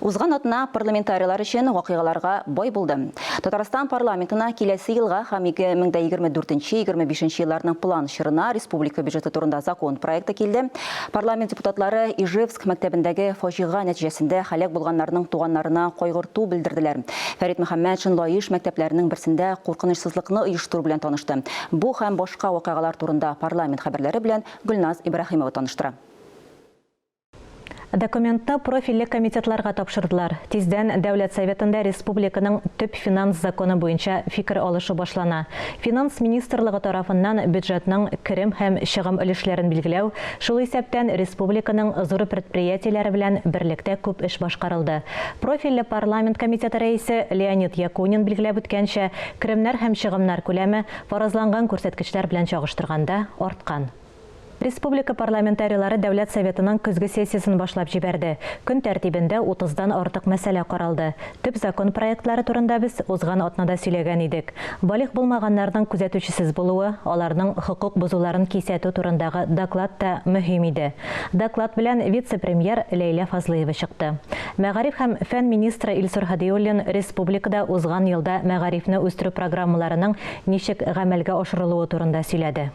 Узган атна парламентарийлар өчен вакыйгаларга бай булды. Татарстан парламентына киләсе елга һәм 2024-25 елларның план чорына республика бюджеты турында закон проекты килде. Парламент депутатлары Ижевск мәктәбендәге фаҗига нәтиҗәсендә һәлак булганнарның туганнарына кайгырту белдерделәр. Фәрит Мөхәммәтшин Лаеш мәктәпләренең берсендә куркынычсызлыкны оештыру белән танышты. Бу һәм башка вакыйгалар турында парламент хәбәрләре белән Гөлназ Ибраһимова таныштыра. Документны профильле комитетларга тапшырдылар. Тиздән Дәүләт Советында республиканың төп финанс законы буенча фикер алышу башлана. Финанс министрлыгы тарафыннан бюджетның керем һәм чыгым өлешләрен билгеләү, шул исәптән республиканың зур предприятиеләре белән берлектә күп эш башкарылды. Профильле парламент комитеты рәисе Леонид Якунин билгеләп үткәнчә, керемнәр һәм чыгымнар күләме, фаразланган күрсәткечләр белән чагыштырганда, арткан. Республика парламентарийлары Дәүләт Советының көзге сессиясен башлап җибәрде. Көн тәртибендә утыздан артык мәсьәлә каралды. Төп закон проектлары турында без узган атнада сөйләгән идек. Балигъ булмаганнарның күзәтүчесез булуы, аларның хокук бозуларын кисәтү турындагы доклад та мөһим иде. Доклад белән вице-премьер Ләйлә Фазлыева чыкты. Мәгариф һәм фән министры Илсур Һадиуллин республикада узган елда мәгарифне үстерү программаларының ничек гамәлгә ашырылуы турында сөйләде.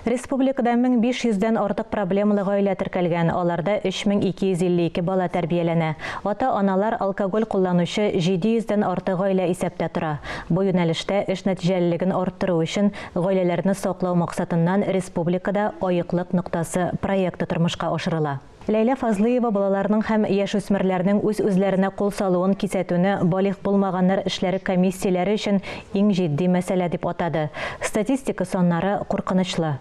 Республикада 1500 дән артык проблемалы гаилә теркәлгән, аларда 3252 бала тәрбияләнә. Ата-аналар алкоголь кулланучы 700 дән артык гаилә исәптә тора. Бу юнәлештә эш нәтиҗәлелеген арттыру өчен гаиләләрне саклау максатыннан республикада Аеклык ноктасы проекты тормышка ашырыла. Ләйлә Фазлыева балаларның һәм яшүсмерләрнең үз-үзләренә кул салуын кисәтүне балигъ булмаганнар эшләре комиссияләре өчен иң җитди мәсьәлә дип атады. Статистика саннары куркынычлы.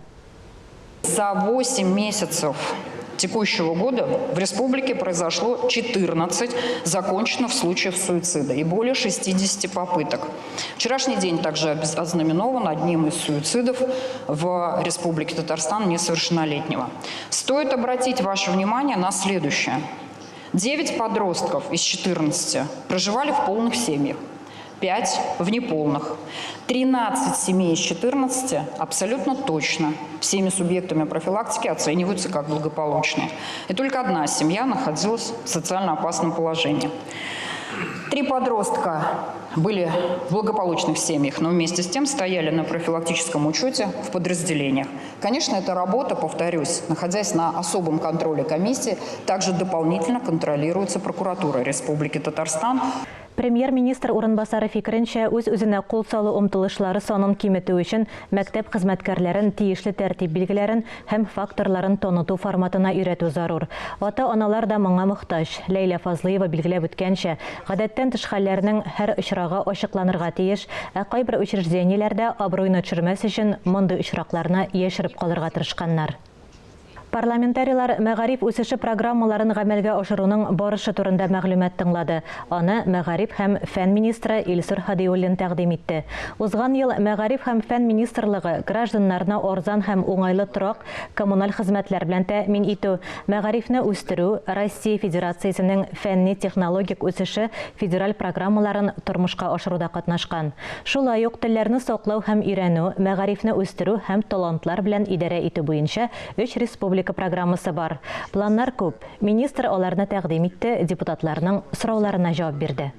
За восемь месяцев текущего года в республике произошло 14 законченных случаев суицида и более 60 попыток. Вчерашний день также ознаменован одним из суицидов в Республике Татарстан несовершеннолетнего. Стоит обратить ваше внимание на следующее. 9 подростков из 14 проживали в полных семьях. 5 в неполных. 13 семей из 14 абсолютно точно всеми субъектами профилактики оцениваются как благополучные. И только одна семья находилась в социально опасном положении. Три подростка были в благополучных семьях, но вместе с тем стояли на профилактическом учете в подразделениях. Конечно, эта работа, повторюсь, находясь на особом контроле комиссии, также дополнительно контролируется прокуратурой Республики Татарстан. Премьер-министр урынбасары фикеренчә, үз-үзенә кул салу омтылышлары санын киметү өчен мәктәп хезмәткәрләрен тиешле тәртип билгеләрен һәм факторларын таныту форматына өйрәтү зарур. Ата-аналар да моңа мохтаҗ. Ләйлә Фазлыева билгеләп үткәнчә, гадәттән тыш хәлләрнең һәр очрагы ачыкланырга тиеш, ә кайбер учреждениеләрдә абруйны төшермәс өчен мондый очракларны яшереп калырга тырышканнар. Парламентарийлар мәгариф үсеше программаларын гамәлгә ашыруның барышы турында мәгълүмат тыңлады. Аны мәгариф һәм фән министры Илсур Һадиуллин тәкъдим итте. Узган ел Мәгариф һәм фән министрлыгы гражданнарны арзан һәм уңайлы торак, коммуналь хезмәтләр белән тәэмин итү, мәгарифне үстерү, Россия Федерациясенең фәнни-технологик үсеше федераль программаларын тормышка ашыруда катнашкан. Шулай ук телләрне саклау һәм өйрәнү, мәгарифне үстерү һәм талантлар белән идарә итү буенча өч республика программасы бар. Планнар күп. Министр аларны тәкъдим итте, депутатларның сорауларына җавап бирде.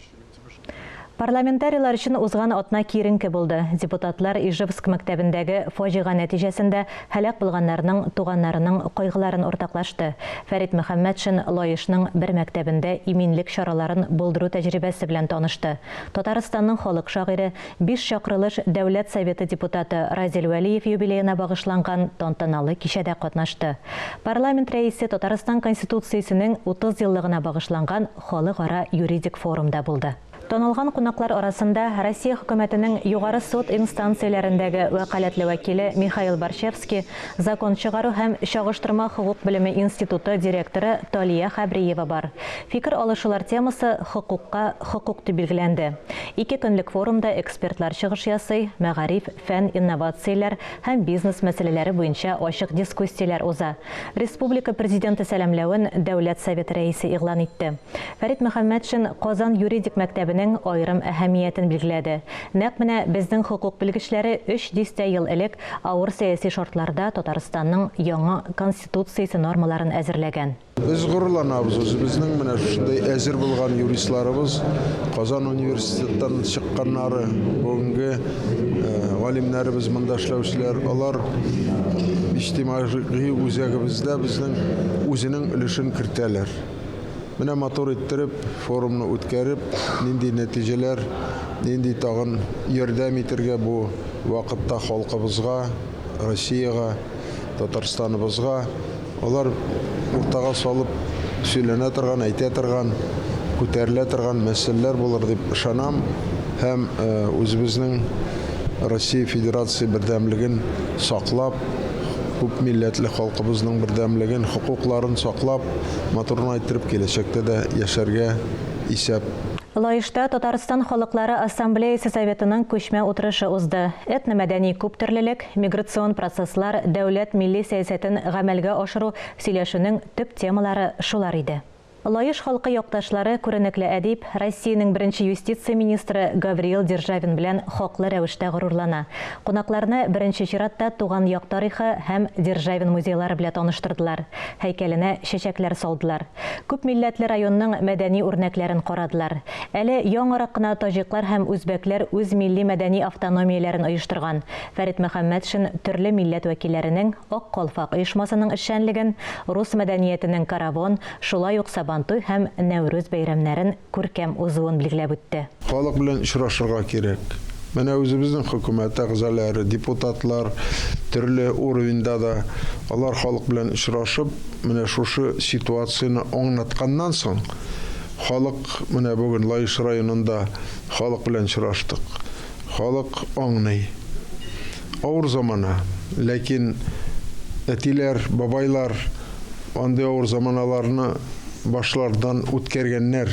Парламентарийлар өчен узган атна киеренке булды. Депутатлар Ижевск мәктәбендәге фаҗига нәтиҗәсендә һәлак булганнарның туганнарының кайгыларын уртаклашты. Фәрит Мөхәммәтшин Лаешның бер мәктәбендә иминлек чараларын булдыру тәҗрибәсе белән танышты. Татарстанның халык шагыйре, биш чакырылыш Дәүләт Советы депутаты Разил Вәлиев юбилеена багышланган тантаналы кичәдә катнашты. Парламент Рәисе Татарстан Конституциясенең 30 еллыгына багышланган Халыкара юридик форумда булды. Танылган кунаклар арасында Россия Хөкүмәтенең югары суд инстанцияләрендәге вәкаләтле вәкиле Михаил Борщевский, Закон чыгару һәм чагыштырма хокук белеме институты директоры Талия Хәбриева бар. Фикер алышулар темасы Хокукка хокук дип билгеләнде. Ике көнлек форумда экспертлар чыгыш ясый, мәгариф, фән, инновацияләр һәм бизнес мәсьәләләре буенча ачык дискуссияләр уза. Республика Президенты сәламләвен Дәүләт Советы Рәисе игълан итте. Фәрит Мөхәммәтшин Казан юридик мәктәбенең эшнең аерым әһәмиятен билгеләде. Нәкъ менә безнең хокук белгечләре өч дистә ел элек авыр сәяси шартларда Татарстанның яңа Конституциясе нормаларын әзерләгән. Без горурланабыз үзебезнең менә шушындый әзер булган юристларыбыз, Казан университеттан чыкканнары, бүгенге галимнәребез монда эшләүчеләр, алар иҗтимагый үзәгебездә безнең үзенең өлешен кертәләр. Менә матур иттереп форумны үткәреп, нинди нәтиҗәләр, нинди тагын ярдәм итергә бу вакытта халкыбызга, Россиягә, Татарстаныбызга, алар уртага салып сөйләнә торган, әйтә торган, күтәрелә торган мәсьәләләр булыр дип ышанам һәм үзебезнең Россия Федерация бердәмлеген саклап, күп милләтле халкыбызның бердәмлеген, хокукларын саклап, матур гына иттереп киләчәктә дә яшәргә исәп. Лаешта Татарстан халыклары ассамблеясе Советының күчмә утырышы узды. Этномәдәни күптөрлелек, миграцион процесслар, дәүләт милли сәясәтен гамәлгә ашыру сөйләшүнең төп темалары шулар иде. Лаеш халкы якташлары күренекле әдип, Россиянең беренче юстиция министры Гавриил Державин белән хаклы рәвештә горурлана. Кунакларны беренче чиратта туган як тарихы һәм Державин музейлары белә таныштырдылар, һәйкәленә чәчәкләр салдылар. Күп милләтле районның мәдәни үрнәкләрен карадылар. Әле яңарак кына таҗиклар һәм үзбәкләр үз милли-мәдәни автономияләрен оештырган. Фәрит Мөхәммәтшин төрле милләт вәкилләренең Ак калфак оешмасының эшчәнлеген, рус мәдәниятенең Каравон, шулай ук Сабантуй һәм Нәүрүз бәйрәмнәрен күркәм узуын билгеләп үтте. Халык белән очрашырга кирәк. Менә үзебезнең хөкүмәт әгъзалары, депутатлар төрле уровеньда да, алар халык белән очрашып, менә шушы ситуацияне аңлатканнан соң, халык, менә бүген Лаеш районында халык белән очраштык. Халык аңлый. Авыр замана, ләкин әтиләр, бабайлар андый авыр заманаларны башлардан үткәргәннәр.